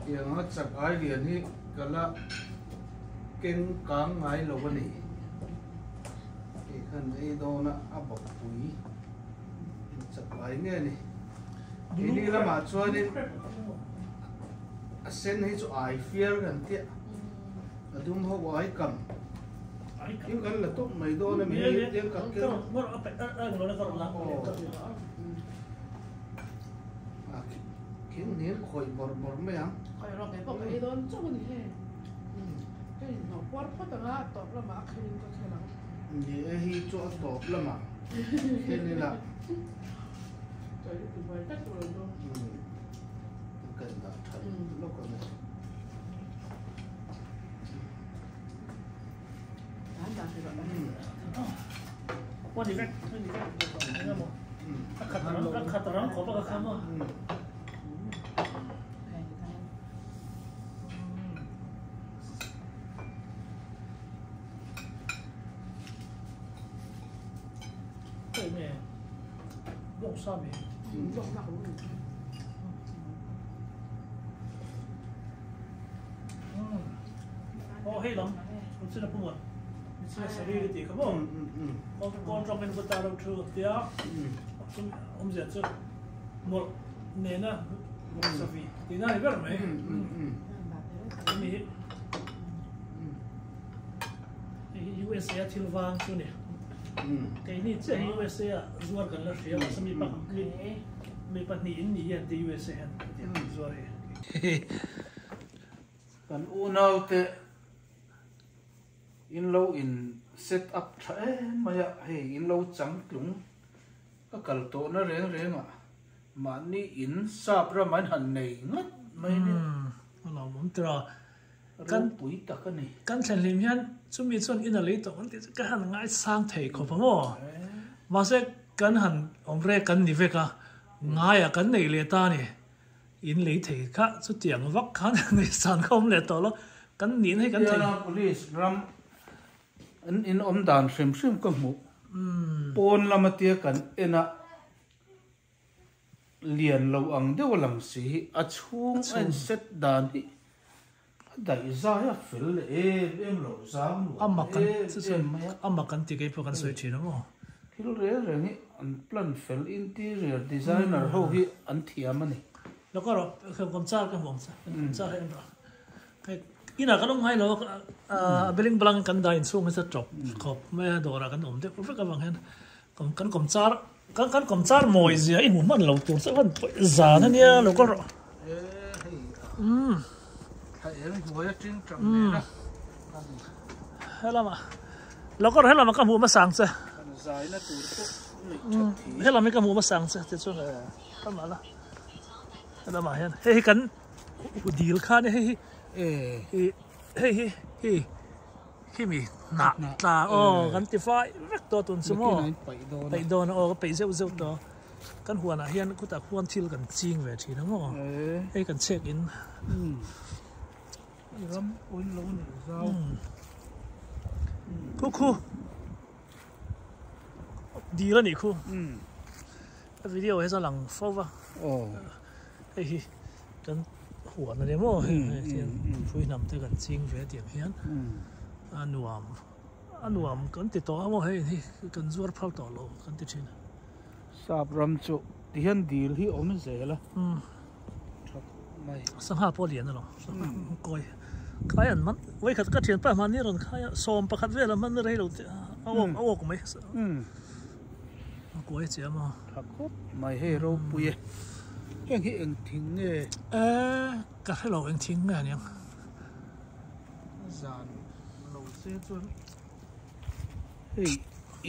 Tiang a chak ai lian hi ka la keng kang ngai lo a ni. Hei khan ei dawn a a bawkpui chak ai nge ni. Keini lamah chuanin a sen hi chu ai fiar kan tia a dum ho ai kam thil kan la tawp mai dawn a mi tiang ka keng Thing hniam khawih bawrh bawrh mai ang. Khawih rawh kei pawh ka ei dawn chauh a ni hei. Ka inhnawh puar phawt ang a, a tawp lamah a khelin ka khel ang. Ni e hi chu a tawp lamah khel ila. Chawi hi tibuai vek lo chu. Ka indah tha lawk ang e. Kan unaute in lo in set up tha em mai a, hei in lo changtlung ka kal tawhna reng reng ah mahni in sap ram an han nei ngat mai nia. A lawmawm tir a. Ropui tak a ni. Kan thlen hlim hian chumi chuan in a lei tawh ang tih chu ka han ngaisang thei khawp ang aw. Mahse kan han awm rek kan ni vek a, ngaiah kan nei leh ta a ni. In lei thei kha chutiang vak khan ngaihsan kha awm leh tawh lo, kan nihna hi kan thei. Indiana Police ram an in awm dan hrim hrim ka hmuh. Pawn lama tia kan en a lian lo ang deuh a lang si hi a chhung a in set dan hi a daih zai a fel leh em em lo zau nuam em em mai a. A mak kan ti keipawh kan sawi thin a maw. Thil reng reng hi an plan fel interior designer ho hi an thiam a ni. Lo ka rawh kawm char ka hmu ang che kawm char hi en rawh hei inah kan awm ngai lo a building blang kan dah inchhung hi chu tawp khawp mai a dawrah kan awm deuh vek avang hian kan kawm char kan kan kawm char mawi zia i hmu hman lo tur chu a zan a nia lo ka rawh. Helama lo ka rawh helama ka hmuh hmasa ang che helama hi ka hmuh hmasa ang che tichuan ka mah la helamah hian hei hi kan dil kha a nia hei hi hei hi hi khimi hnah tla aw kan ti fai vek tawh tun chu maw paih dawn aw ka peih zeuh zeuh tawh. Kan huanah hian khutah khuan thil kan ching ve thin ang aw. Hei kan chhek in. Ram pawhin lo nei zau. Khu khu. Dil a nih khu. A video he chuan lang fo va. Hei hi kan huan a ni maw hei hian phui hnam te kan ching ve tiang hian a nuam. A nuam kan ti tawh a maw hei hi kan zuar phal tawh lo kan ti thin. Sap ram chu ti hian dil hi awm zel a tha khawp mai. Sangha pawh lian alawm sangha kawi khai an man vawikhat ka thianpa hmani rawn khai a 11 vel a man rei lo te a awk a awk mai a kawi a che a maw. Tha khawp mai hei ropui e heng hi eng thing nge? E ka hre lo eng thing nge aniang. Zan lo se chuan hei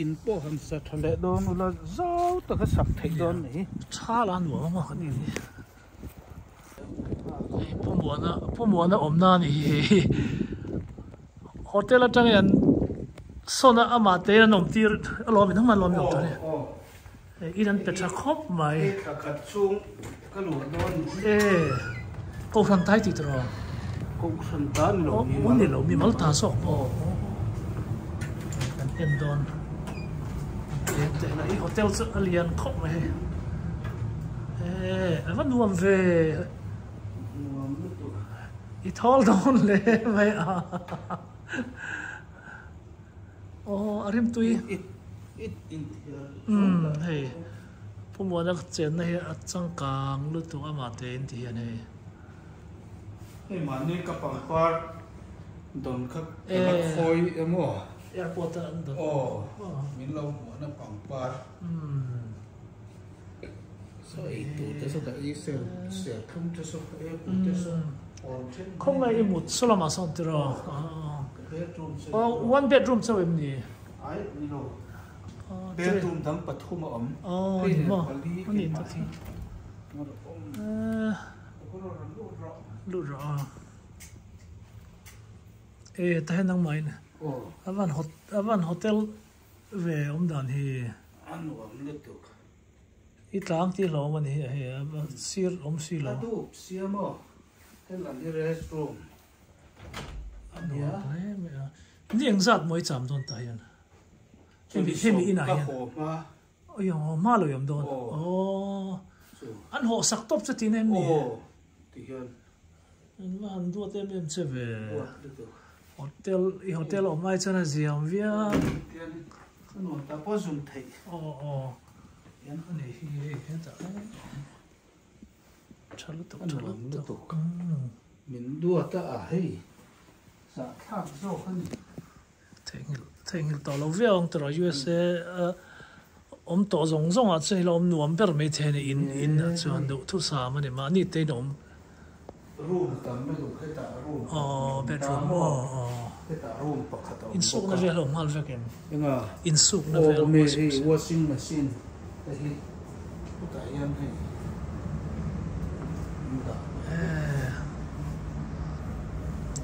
in pawh han sa tha leh dawn ula zau taka sak theih dawn ni. Tha la nuam ang a ni hi. Pu Muana Pu Muana awmna a ni hi hei hotel atang hian sawn a amah te an awm tir alawm in hman alawm in awm tha ni. Hei in an pe tha khawp mai. Hei thla khat chhung ka luah dawn ni. E Kohhran tai tih tawh rawh. Kohhran ta ni lo mi mal. Ni lo mi mal ta zawk maw. Kan en dawn. Tlem teh lah hi hotel chu a lian khawp mai hei. E a va nuam ve. Nuam lutuk. I thawl dawn hle mai a. Aw a rim tui. Umm hei Pu Muana chenna hi a changkang lutuk amah te in ti hian hei. Hei mahni ka pangpar dawn kha ka la khawi emaw. Airport a an dawn. Aw min lo hmuhna pangpar. Umm. Saw ei tur te saw ka ei ser serthlum te saw ka ei pui te saw awm then Khawngaih i mut saw lamah sawn tiraw bedroom chu aw one bedroom chauh em ni? Ai ni lo bedroom dang pathum a awm aw hei ni nen maw pali a ni keimah tak hi hi awm lut rawh lut rawh a e tahen nangmahin a van a van hotel ve awm dan hi. A nuam lutuk. I tlang tih hlawm a ni hi hei a sir awm si lo. A dup sia maw? Helam hi rest room a nia. A nuam hle mai a. Ni eng zat maw i cham dawn tah hian? Hemi hemi inah hian. Ka haw hma. Oi haw hma lo i awm dawn. Aw. An haw sak tawp che tihna em ni? Aw ti hian. An va han duat em em che ve. Duat lutuk. Hotel i hotel awm lai chuan a ziam viau. Tian a nuam ta pawh zun theih. Aw aw. A ni hi hei hetah tha lutuk tha lutuk. Min duat a a hei zahthlak zawk a ni. Theihnghilh theihnghilh tawh lo viau ang tiraw USA a awm tawh zawng zawng ah chuan ila awm nuam ber mai thei a ni in in ah chuan duh thusam a ni mahni te in awm. Room tam lutuk hetah room Aw bedroom aw aw. Hetah room pakhat a awm bawk a. Insukna vel a awm nghal vek em? Enga? Insukna vel. Aw awm e hei washing machine te hi hetah hian hei an dah. Eeh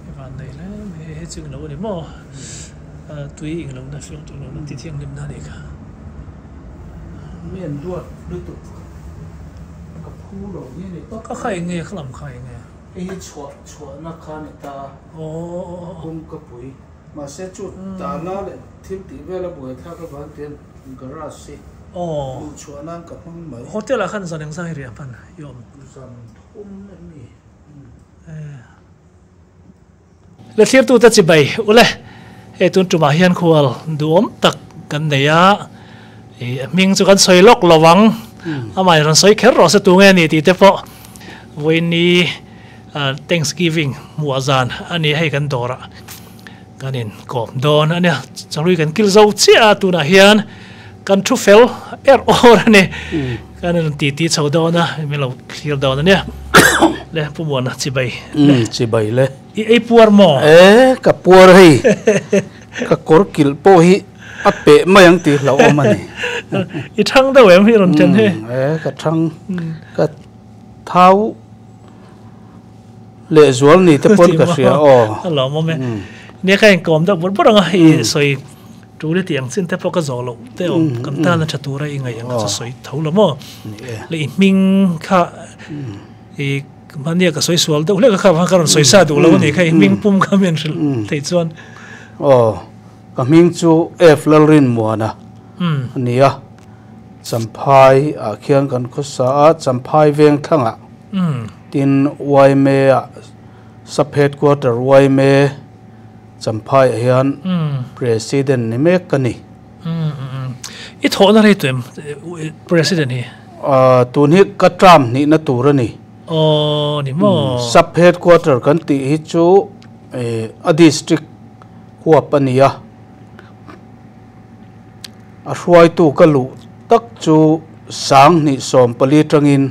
i van nei hle mai hei chu englo a ni maw tui englohna filter lohna ti thianghlimna a nih kha. Mi an duat lutuk ka phu lo nge ni tawp. Ka kha eng nge ka lam kha eng nge? Hei hi chhuah chhuahna kha a ni ta. Aw. Kawngka pui. Mahse chu tana leh thil tih vela buaithlak avang tian garage hi luh chhuah nan ka hmang mai. Hotel ah khan zan engzah hi riah hman i awm? Zan thum em ni? Le thlirtute chibai ule, hei tun tumah hian khual duhawm tak kan nei a, ih a hming chu kan sawi lawk lo ang, amah in rawn sawi kher rawh se tu nge ni tih te pawh vawiini Thanksgiving hmuah zan a ni a, hei kan dawrah kan inkawm dawn a nia, chawlui kan kil zo chiah a tunah hian kan thu fel er awr a ni, kan in rawn titi chho dawn a, min lo thlir dawn a nia, le Pu Muana chibai le. Chibai le. I ei puar maw? E ka puar hei, ka kawr kilh pawh hi a peh mai ang tih hlauhawm a ni. I thang deuh em i rawn then hi? E ka thang, ka thau. Lehzual ni te pawn ka hria aw. A lawmawm e. Nia ka inkawm deuh bawrh bawrh ang a, i sawi tul i tih ang chin te pawh ka zawh loh te awm kan tan a tha tura i ngaih ang kha chu sawi tho lo maw. Le i hming kha i hmania ka sawi sual deuh hlek a kha vang ka rawn sawi sa duh lo a nih kha i hming pum kha min hrilh theih chuan. Aw, ka hming chu F Lalrinmuana a ni a, Champhai ah khian kan khawsa a, Champhai veng thlangah. Tin, YMA-ah Sub Headquarter YMA Champhaiah hian President ni mek ka ni. I thawhna rei tawh em President hi? Tun hi ka term hnihna tur a ni. Aw ni maw? Sub Headquarter kan tih hi chu a district huap a ni a. A hruaitu ka luh tak chu 2014 tangin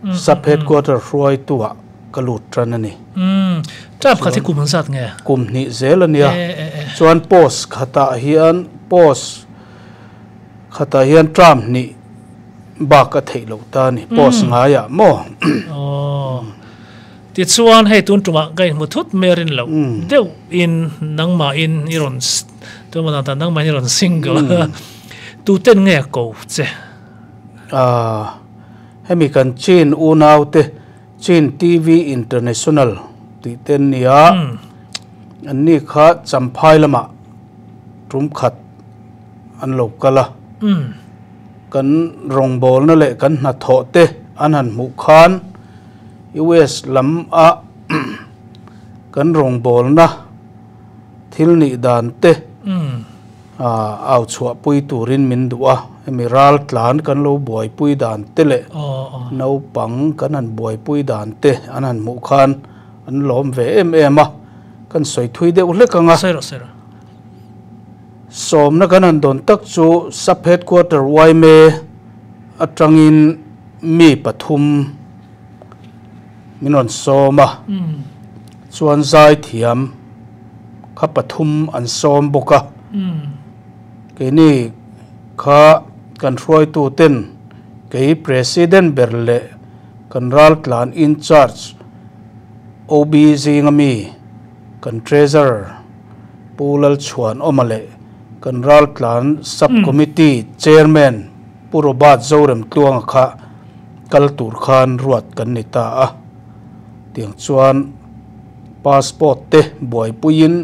Sub Headquarter hruaituah ka lut tan a ni. Term khat hi kum ang zat nge? Kum hnih zel a nia. Chuan post khatah hian post khatah hian term hnih bak a theih loh ta a ni. Post ngaiah maw? Aw. Tichuan hei tun tumah ka inhmu thut mai a rin loh deuh in nangmahin i rawn tunah dan tan nangmahin i rawn single a. Tuten nge ko che? Aaa. Hemi kan Chin unaute Chin TV International tih te an ni a, anni kha Champhai lamah tum khat an lo kal a, kan rawngbawlna leh kan hnathawh te an han hmuh khan US lam a Kan rawngbawlna thil nih dan te au chhuahpui turin min duh a, hemi ral tlan kan lo buaipui dan te leh naupang kan han buaipui dan te an han hmuh khan an lawm ve em em a, kan sawi thui deuh hlek ang a. Sawmna kan han dawn tak chu Sub Headquarter yma atangin mi pathum min rawn sawm a, chuan zaithiam kha pathum an sawm bawk a, keini kha kan hruaitu ten kei President ber leh kan raltlan in-charge OB zinga mi kan Treasurer Pu Lalchhuanawma leh kan raltlan Sub-Committee Chairman Pu Robert Zoremtluanga kha kal tur khan ruat kan ni ta a, tiang chuan passport te buaipuiin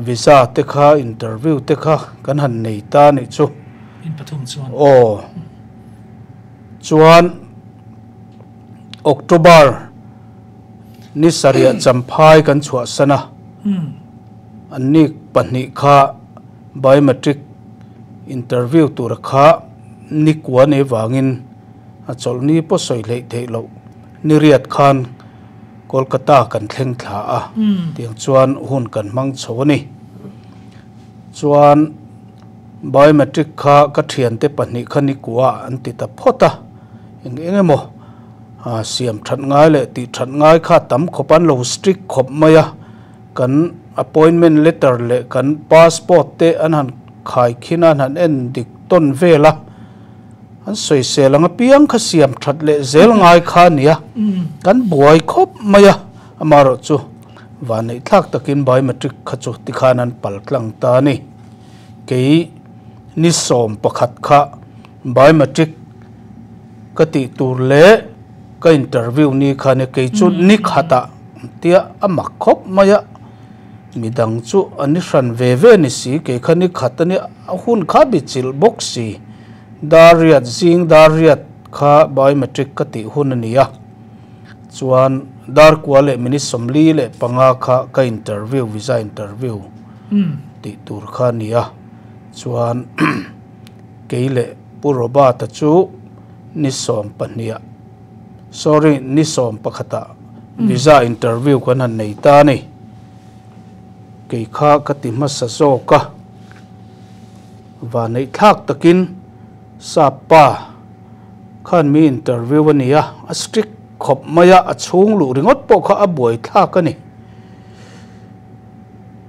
visa te kha interview te kha kan han nei ta a nih chu. In pathum chuan. Aw. Chuan October ni sarih Champhai kan chhuahsan a, anni pahnih kha biometric interview tura kha ni kua nei vangin a chawlhni pawh sawi hleih theih loh ni riat khan Kolkata kan thleng thla a, tiang chuan hun kan hmang chho a ni. Chuan biometric kha ka thiante pahnih kha ni kua an ti ta phawt a, eng eng emaw siam that ngai leh tih that ngai kha tam khawp an lo strict khawp mai a. Kan appointment letter leh kan passport te an han khai khin a, an han en dik tawn vel a, an sawisel ang apiang kha siam that leh zel ngai kha a nia, kan buai khawp mai a, amaherawh chu vanneih thlak takin biometric kha chu tikhan an pal tlang ta a ni. Kei ni sawm pakhat kha biometric ka tih tur leh ka interview ni kha nia kei chu ni khatah tia a mak khawp mai a, midang chu an ni hran ve ve ni si kei kha ni khat a nia a hun kha bi chilh bawk si dar riat zing dar riat kha biometric ka tih hun a ni a chuan dar kua leh minute 45 kha ka interview visa interview tih tur kha a ni a chuan Kei leh Pu Robert-a chu ni sawm pahniha, sorry, ni sawm pakhatah visa interview kan han nei ta a ni. Kei kha ka ti hmasa zawk a, vaneih thlak takin sap pa khan mi interview a ni a, a strict khawp mai a, a chhung luh ringawt pawh kha a buai thlak a ni.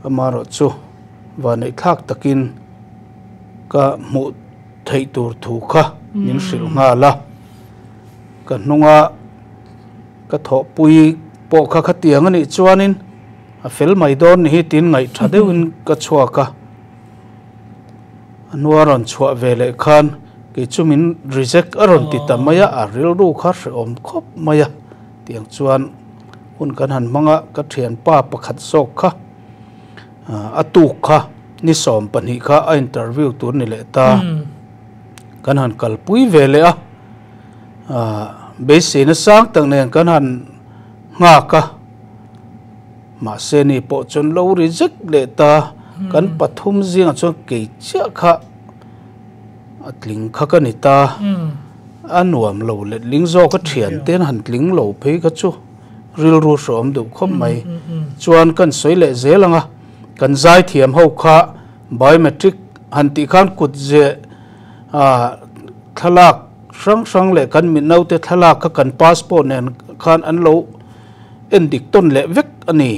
Amaherawh chu vaneih thlak takin. Ka hmuh theih tur thu kha min hrilh nghal a, ka hnunga ka thawhpui pawh kha khatiang a nih chuanin a fel mai dawn ni hi tiin ngaihtha deuhin ka chhuak a, a hnua rawn chhuah ve leh khan kei chu min reject a rawn ti ta mai a, a rilru kha hrehawm khawp mai a, tiang chuan hun kan han hmang a, ka thianpa pakhat zawk kha. A tuk kha ni 12 kha a interview tur ni leh ta. Kan han kalpui ve leh a, beiseina sang tak nen kan han nghak a, mahse ni pawh chuan lo reject leh ta. Kan pathum zingah chuan kei chiah kha a tling kha ka ni ta. A nuam lo letling zawk a thian ten han tling lo phei kha chu. Rilru hrawm duh khawp mai. Chuan kan sawi leh zel ang a, kan zaithiam ho kha biometric han tih khan kut ze thlalak hrang hrang leh kan mitnaute thlalak kha kan passport nen khan an lo en dik tawn leh vek a ni.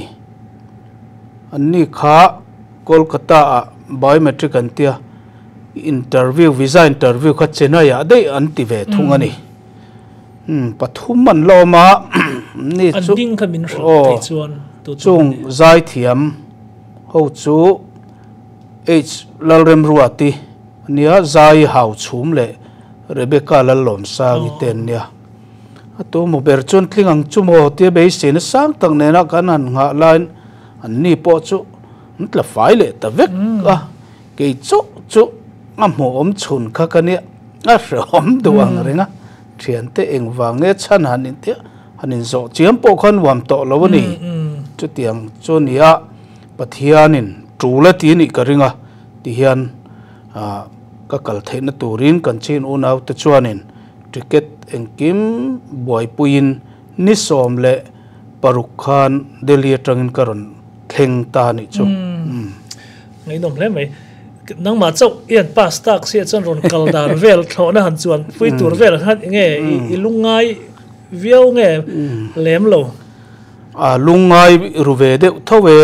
Anni kha Kolkata ah biometric an tia interview, visa interview kha Chennai ah daih an ti ve thung a ni. Umm pathum an la awm a ni chu An ding kha min hrilh theih chuan tu tu chung zaithiam ho chu H Lalremruati ania Zai Hau Chhum leh Rebecca Lallawmsangi te an nia a tu maw ber chuan tling ang chu maw tia beisei na sang tak nena kan han nghah laiin an ni pawh chu an tla fai leh ta vek a kei chauh chu a hmuhawm chhun kha ka nia. A hrehawm duh ang reng a, thiante engvang nge chhan han in tia han inzawh chiam pawh khan uam tawh lo a ni. Chutiang chu nia Pathianin tul a ti nih ka ring a, tihian ka kal theihna turin kan chin unaute chuanin ticket engkim buaipuiin ni 16 khan Delhi atangin ka rawn thleng ta nih chu. Ngaihnawm hle mai. Nangmah chauh i han pass tak sia chuan rawn kal dan vel thlawhna han chuan pui tur vel khan enge i lungngai viau nge lem lo? A lungngai ru ve deuh tho e.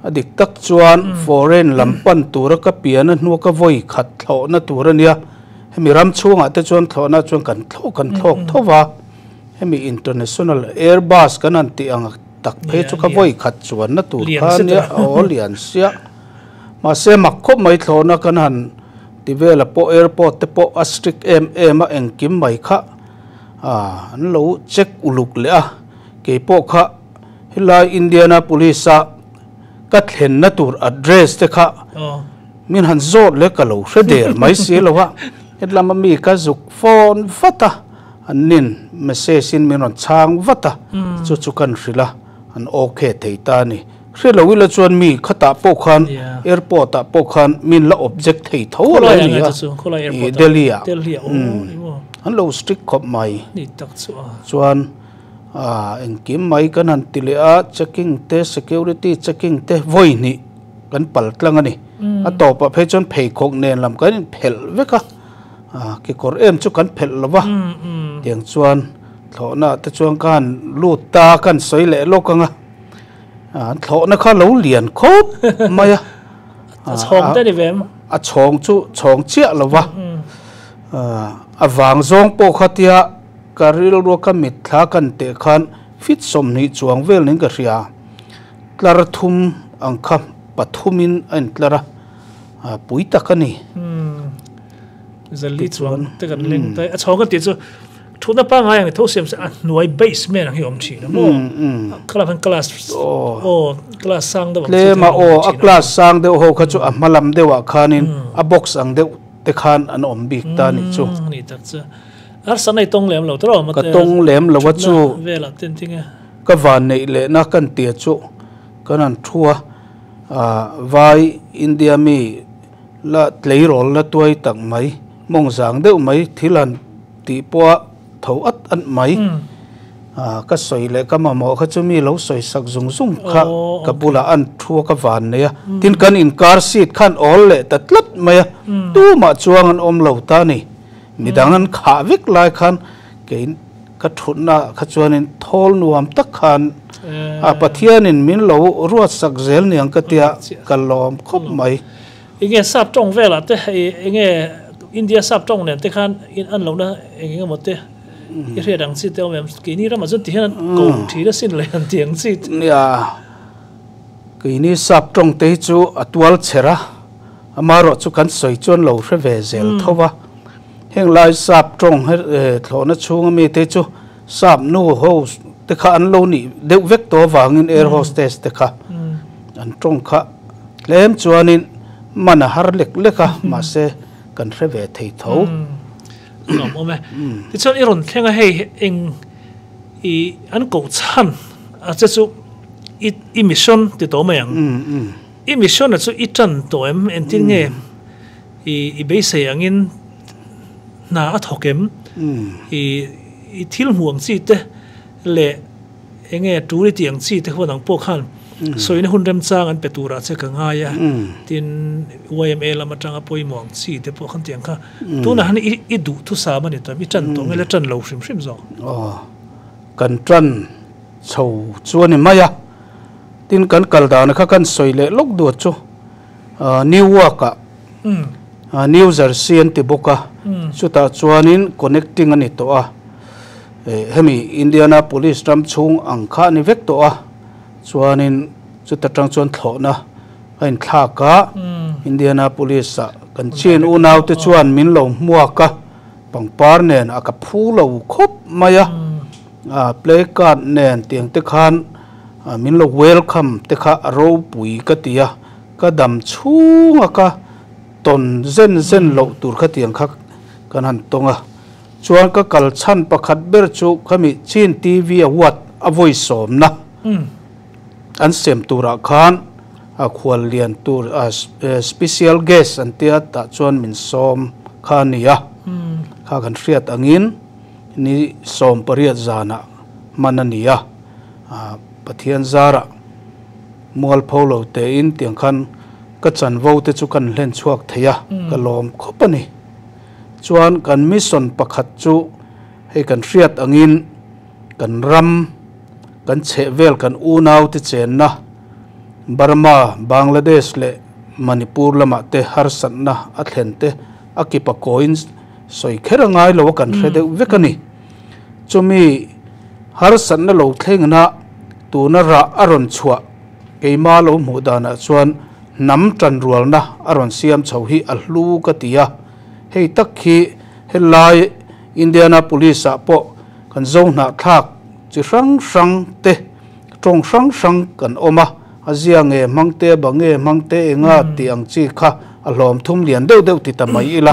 A dik tak chuan foreign lam pan tura ka pian a hnua ka vawi khat thlawhna tur a nia. Hemi ram chhungah te chuan thlawhna chuan kan thlawk kan thlawk tho va. Hemi international airbus kan han tih ang tak phei chu ka vawi khat chuanna tur kha a nia. Aw lian sia. Mahse mak khawp mai thlawhna kan han ti vel a pawh airport te pawh a strict em em a engkim mai kha an lo check uluk leh a. Keipawh kha helai Indianapolis a ka thlenna tur address te kha min han zawt leh ka lo hre der mai si lo a, hetlama mi ka zuk phone vat a, an nin message in min rawn chhang vat a, chu chu kan hrilh a, an okay thei ta a ni. Hre lo ila chuan mi khatah pawh khan airport ah pawh khan min la object thei tho a lo ni a, Delhi ah an lo strict khawp mai. Chuan engkim mai kan han ti leh a, checking te security checking te vawi hnih kan pal tlang a ni. A tawpah phei chuan pheikhawk nen lam kan inphelh vek a, kekawr em chu kan phelh lo va, tiang chuan thlawhna te chuan ka han lut ta ka han sawi leh lawk ang a. An thlawhna kha lo lian khawp mai a. A chhawng te ni ve em? A chhawng chu chhawng chiah lo va. A vang zawng pawh kha tia ka rilrua ka mitthla kan teh khan fit 20 chuang vel niin ka hria. Tlar thum ang kha pathumin a intlar a, pui tak a ni. Zali chuang te kan leng ta. A chhawng ka tih chu Thutna pangngai ang tho siam se a hnuai basement ang hi awm thin a maw? Khalam khan class aw class sang deuh ang chi Tlem a aw a class sang deuh ho kha chu a hma lam deuh ah khanin a box ang deuh te khan an awm bik ta nih chu. Ni tak chu. Arsa nei tawng lem lo tawh Ka tawng lem lo a chu. Velah ten ting e. Ka van neih lehna kan tia chu kan han thu a vai India mi la tleirawl la tuai tak mai mawng zang deuh mai thil han Tih pawha tho at at mai. Ka sawi leh ka mamawh kha chu mi lo sawi sak zung zung kha ka bulah an thu a ka van nei a. Tin kan inkar seat khan awl leh ta tlat mai a, tumah chuang an awm lo ta a ni. Midang an khah vek lai khan kei ka thutna ah kha chuanin thawl nuam tak khan a Pathianin min lo ruat sak zel niang ka tia ka lawm khawp mai. Enge sap tawng velah te enge India sap tawng nen te khan in an lohna eng eng emaw te i hriat ang chi te awm em? Keini ramah chuan ti hian an ko thin asin le an ti ang chi. Nia, keini sap tawng te hi chu a tual chher a, amaherawh chu kan sawi chuan lo hre ve zel tho va. Heng lai sap tawng thlawhna chhunga mi te chu sap nu ho te kha an lo nih deuh vek tawh avangin air hostess te kha an tawng kha Tlem chuanin man a har lek lek a, mahse kan hre ve thei tho. Nuam awm e. Tichuan i rawn thleng a hei eng i an koh chhan a che chu i i mission ti tawh mai ang. I mission a chu i tan tawh em? Engtin nge i i beisei angin hna a thawk em? I i thil hmuh ang chi te leh Enge tul i tih ang chi te huan ang pawh khan sawina hun remchang an pe turah che ka ngai a, tin yma lam atanga pawimawh ang chi te pawh khan tiang kha tunah han i duh thusam a ni tawh em? I tan tawh nge la tan lo hrim hrim zawk? Aw, kan tan chho chu a ni mai a, tin kan kal dana kha kan sawi leh lawk duat chu Newark ah New Jersey an ti bawk a, chutah chuanin connecting a ni tawh a. Hemi Indianapolis ram chhung ang kha a ni vek tawh a, chuanin chuta tang chuan thlawhna a inthlak a, Indianapolis ah kan chin unaute chuan min lo hmuak a, pangpar nen a ka phu lo khawp mai a, play card nen tiang te khan min lo welcome te kha a ropui ka ti a, ka dam chhung a ka tawn zen zen loh tur kha tiang kha kan han tawng a. Chuan ka kal chhan pakhat ber chu khami Chin TV Award a vawi sawmna An sem turah khan a khual lian tur special guest an tia tah chuan min sawm kha a ni a. Kha kan hriat angin ni 18 zanah hman a ni a. Pathian zarah mualpho lo tein tiang khan ka chanvo te chu kan hlen chhuak thei a, ka lawm khawp a ni. Chuan kan mission pakhat chu hei kan hriat angin kan ram, kan chhehvel kan unaute chenna Burma, Bangladesh leh Manipur lamah te harsatna a thlen te a kipa kawiin sawi kher a ngai lo a kan hre deuh vek a ni. Chumi harsatna lo thlengna tuna rah a rawn chhuah keima lo hmuh danah chuan hnam tanrualna a rawn siam chho hi a hlu ka ti a. Hei tak hi helai Indianapolis ah pawh kan zo hnahthlak chi hrang hrang te tawng hrang hrang kan awm a, a zia nge hmang te, ba nge hmang te, enga tih ang chi kha a hlawm thum lian deuh deuh ti ta mai ila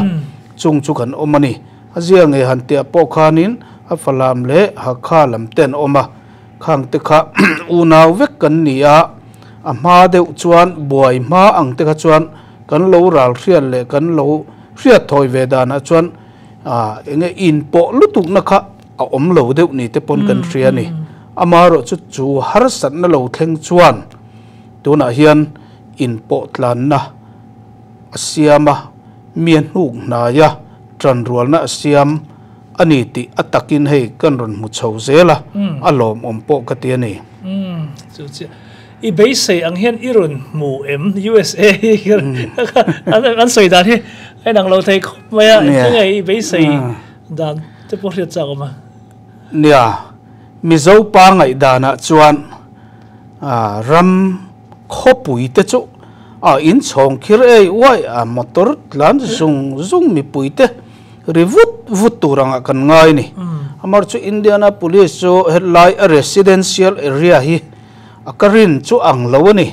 chung chu kan awm a ni. A zia nge han tiah pawh khanin a Falam leh Hakha lam te an awm a, khang te kha unau vek kan ni a, a hma deuh chuan buai hma ang te kha chuan kan lo ral hriat leh kan lo hriat thawi ve danah chuan enge inpawh lutukna kha a awm lo deuh ni te pawn kan hria a ni. Amaherawh chu chu harsatna lo thleng chuan tunah hian inpawh tlanna a siam a, mi a hnuk hnai a, tanrualna a siam a ni tih a takin hei kan rawn hmu chho zel a, a lawmawm pawh ka ti a ni. Chu chiah. I beisei ang hian i rawn hmu em? USA hi an sawi dan hi a inang lo thei khawp mai a, enge i beisei dan te pawh hriat chak awm a. Nia, Mizo pa ngaihdanah chuan ram khawpui te chu a inchhawng khir ei uai a, motor tlan zung zung mipui te ri vut vut tur angah kan ngai ni. Amar chu Indianapolis chu helai a residential area hi a ka rin chu ang lo a ni.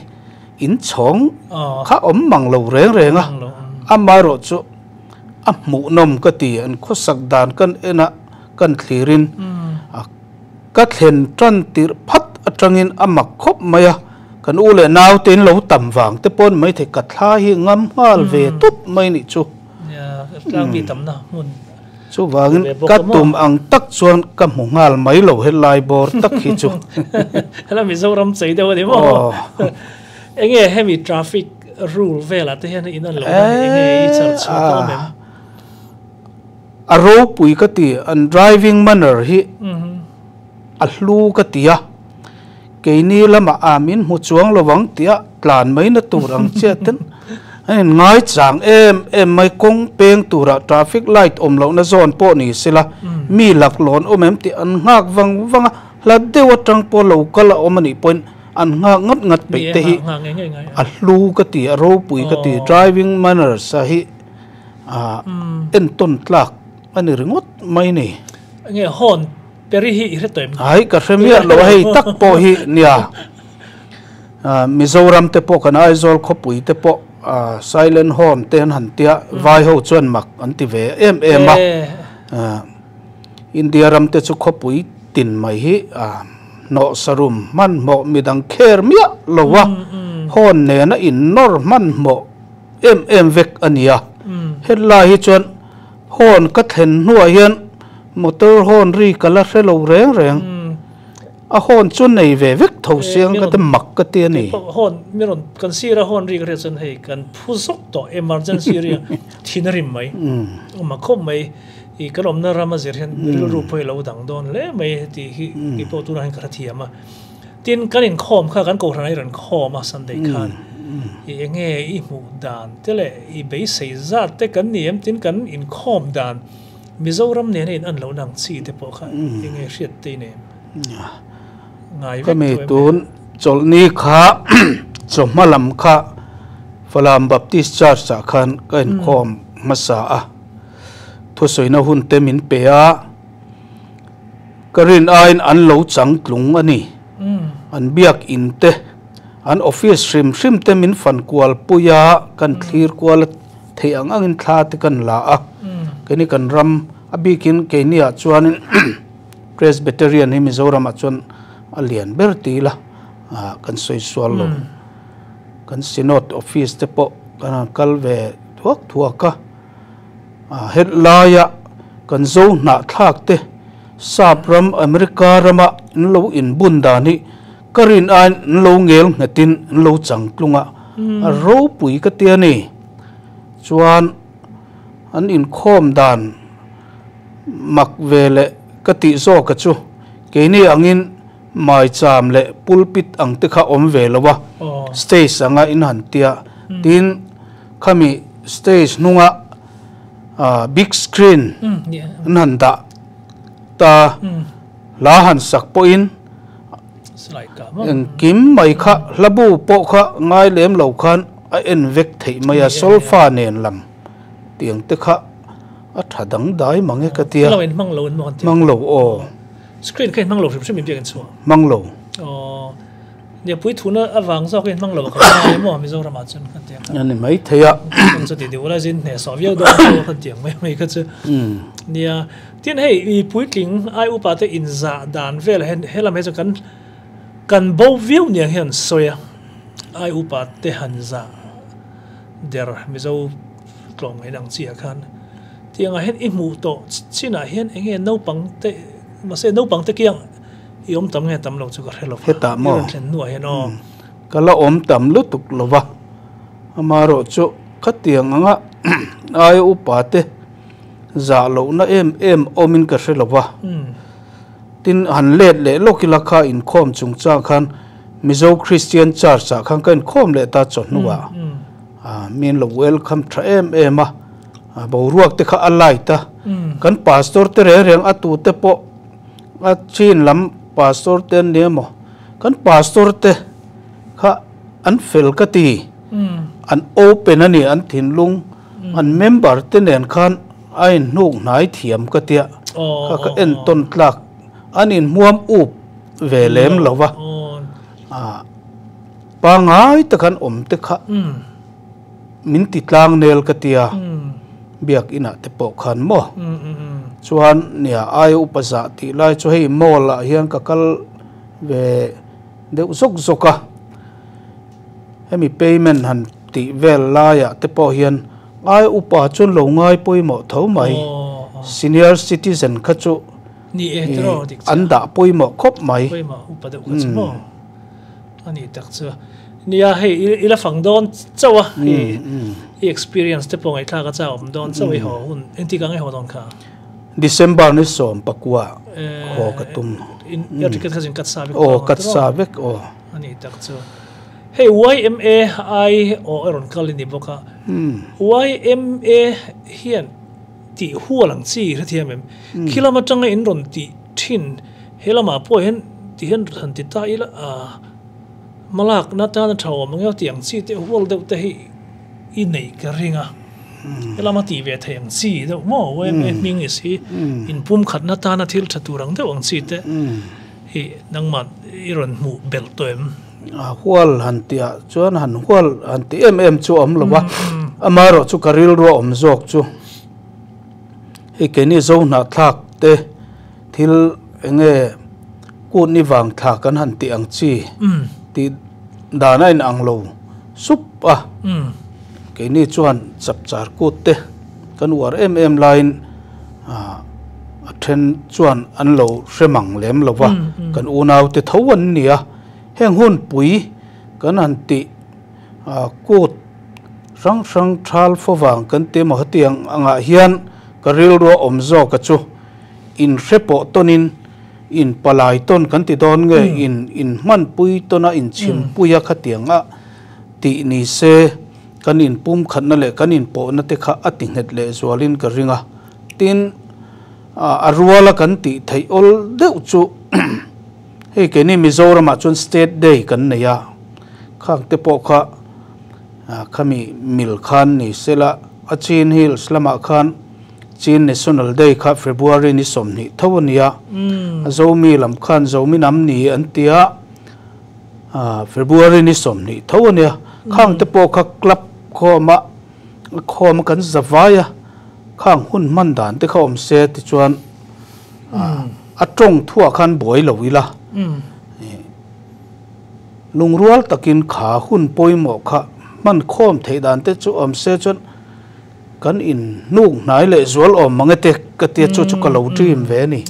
Inchhawng kha awm mang lo reng reng a, amaherawh chu a hmuhnawm ka ti. An khawsak dan kan en a, kan thlirin ka thlen tan tirh phat atangin a mak khawp mai a, kan u leh nau te in lo tam vang te pawh ni maithei ka thla hi ngam nghal ve tawp mai nih chu. Chuvangin ka tum ang tak chuan ka hmu nghal mai lo helai bawr tak hi chu. Hela Mizoram chei deuh a ni maw? Enge hemi traffic rule velah te hian in an lo na enge i char chhuah tawh em? A ropui ka ti, an driving manner hi a hlu ka ti a, keini lamah a min hmu chuang lo ang tia tlan mai na tur ang chiah ten an in ngaichang em em mai, kawng peng turah traffic light awm lohna zawn pawh ni sela mi laklawn awm em tih an nghak vang vang a, hla deuh atang pawh lo kal a awm a nih pawhin an nghak ngat ngat peih te hi a hlu ka ti, a ropui ka ti, driving manners a hi. Entawn tlak a ni ringawt mai ni. Nge hawn peri hi i hre tawh em? Ai ka hre miah lo a hei tak pawh hi nia. Mizoram te pawh kan Aizawl khawpui te pawh silent horn te an han tia vai ho chuan mak an ti ve em em a. India ram te chu khawpui tin mai hi hnawhsarum hmanhmawh midang kher miah lo a horn nena innawr hmanhmawh Em em vek a ni a, hetlai hi chuan horn ka thlen hnuah hian motor horn ri ka la hre lo reng reng, a horn chu nei ve vek tho siang ka ti mak ka ti a ni. Horn mi rawn kan sir a horn ri ka hriat chuan hei kan phu zawk tawh emergency ri a thin a rim mai, awm a khawp mai i kan awmna ram a zir hian rilru pawh hi lo dang dawn hle mai tih hi keipawh tunah hian ka hrethiam a. Tin, kan inkhawm kha kan kohhran ah i rawn khawm a Sunday khan i enge i hmuh dan te leh i beisei zat te kan ni em? Tin, kan inkhawm dan Mizoram nena in an lohna ang chi te pawh kha enge hriat te i nei em? Ngai vek Ka mi tun chawlhni kha chawhma lam kha Falam Baptist Church ah khan ka inkhawm hmasa a, thusawina hun te min pe a. Ka rin aiin an lo changtlung a ni. An biak in te, an office hrim hrim te min fan kual pui a, kan thlir kual a theih ang angin thla te kan la a. Keini kan ram a bikin keiniah chuanin Presbyterian hi Mizoramah chuan a lian ber ti ila. Kan sawi sual lo. Kan Synod office te pawh kan han kal ve thuak thuak a. Helaia kan zo hnahthlak te Sap ram America rama an lo inbun dan hi ka rin aiin an lo ngel nghetin an lo changtlung a, a ropui ka ti a ni. Chuan an inkhawm dan mak ve leh ka tih zawka chu keini angin Maicham leh pulpit ang te kha awm ve lo a, stage anga in han tia. Tin, khami stage hnunga big screen an han dah ta, hla han sak pawhin engkim mai kha hlabu pawh kha ngai lem lo khan a en vek theih mai a, solfa nen lam tiang te kha a tha dangdai mang e ka tia. Hmang lo aw. Screen kha in hmang lo hrim hrim in biak in chhuah. Hmang lo. Aww. Nia pui thuna avang zawk in hmang lo a ka ngai emaw Mizoram ah chuan kan tiang kha. Ani mai thei a. Kan chu ti deuh la zin hneh sawh viau dawn chu kan tiang mai mai kha chu. Nia tin hei i puitling ai upa te in zah dan vel hen helam he chu kan kan bo viau niang hian sawi a. Ai upa te han zah der Mizo tlawm ngaih ang chi ah khan. Tiangah hian i hmuh tawh chinah hian eng nge naupang te mahse naupang te kiang i awm tam nge tam lo chu ka hre lo va. Hetah maw? I rawn thlen hnuah hian aw. Ka la awm tam lutuk lo va, amaherawh chu khatiang anga aia upa te zah lohna em em awmin ka hre lo va. Tin, han let leh lawk ila kha inkhawm chungchang khan Mizo Christian Church ah khan ka inkhawm leh ta chawhnuah min lo welcome tha em em a. Boruak te kha a light a, kan pastor te reng reng a tu te pawh a chin lam pastor te an ni emaw, kan pastor te kha an fel ka ti, an open a ni an thinlung, an member te nen khan a inhnuk hnai thiam ka tia, kha ka entawn tlak, an inhmuam up ve lem lo va, pangai tak an awm te kha. Min ti tlang nel ka tia, biak inah te pawh khan maw? Chuan nia aia upa zah tih lai chu hei mall ah hian ka kal ve deuh zawk zawk a, hemi payment han tih vel laiah te pawh hian aia upa chuan lo ngai pawimawh tho mai, senior citizen kha chu an dah pawimawh khawp mai. A nih tak chu. Nia hei i la fang dawn chauh a, i i experience te pawh ngaihthlak a chak awm dawn chauh i haw hun, engtik ang i haw dawn kha? December ni 19 haw ka tum. Air ticket kha zin cut sa vek tawh ang tiraw? Aw cut sa vek aw. A nih tak chu. Hei YMA ai aw a rawn kal i ni bawk a, YMA hian tih hual ang chi i hrethiam em? Khi lam atanga in rawn tih thin He lamah pawh hian ti hian han ti ta ila a hmalakna tana tha awm ang emaw tih ang chi te hual deuh te hi i neih ka ring a, he lama tih ve thei ang chi deuh maw YMA hming ni si inpumkhatna tana thil tha tur ang deuh ang chi te hi nangmah i rawn hmuh belh tawh em? A hual han tih ah chuan han hual han ti em em chu a awm lo va, amaherawh chu ka rilru a awm zawk chu hei keini Zohnahthlak te, Thil enge kut ni vang thla kan han tih ang chi tih dan a inang lo sup a, keini chuan chapchar kut te kan uar em em laiin a then chuan an lo hre mang lem lo va, kan unau te tho an ni a, heng hun pui kan han tih kut hrang hrang thal fo vang kan ti emaw hetiang angah hian ka rilru a awm zawk a chu. In hre pawh tawnin in palai tawn kan ti dawn nge in in hmanpui tawn a in chhimpui a khatiang a tih ni se kan in pumkhatna leh kan in pawhna te kha a ti nghet leh zualin ka ring a. Tin, a ruala kan tih theih awl deuh chu hei keini Mizoramah chuan State Day kan nei a, khang te pawh kha khami mil khan ni sela a Chin Hills lamah khan Chin National Day kha February ni 20 tho a nia. A Zomi lam khan Zomi nam ni an ti a, February ni 20 tho a nia. Khang te pawh kha club khawma khawma kan za vai a, khang hun hman dan te kha awm se tichuan a tawng thuah khan buai lo ila. Lungrual takin kha hun pawimawh kha hman khawm theih dan te chu awm se chuan kan in hnuk hnai leh zual awm mang e te ka tia chu chu ka lo dream ve a ni.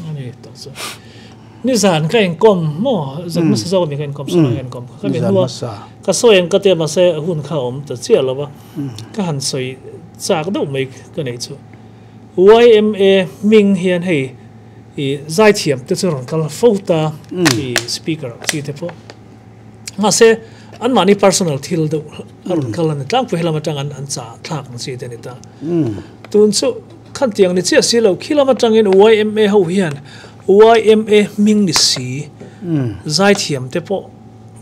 Nizan ka inkawm maw? Zan hmasa zawk ami ka inkawm saw ka inkawm kha. Ka mi hnua ka sawi ang ka tia mahse hun kha a awm ta chiah lo va, ka han sawi chak deuh mai ka neih chu. Yma hming hian hei i zaithiam te chu rawn kal fo ta i speaker ang chi te pawh. Mahse anmahni personal thil deuh a rawn kal a ni tlangpui helam atang an an chah thlak ang chi te a ni ta. Tun chu khantiang ni chiah si lo khi lam atangin yma ho hian Yma hming ni si, zaithiam te pawh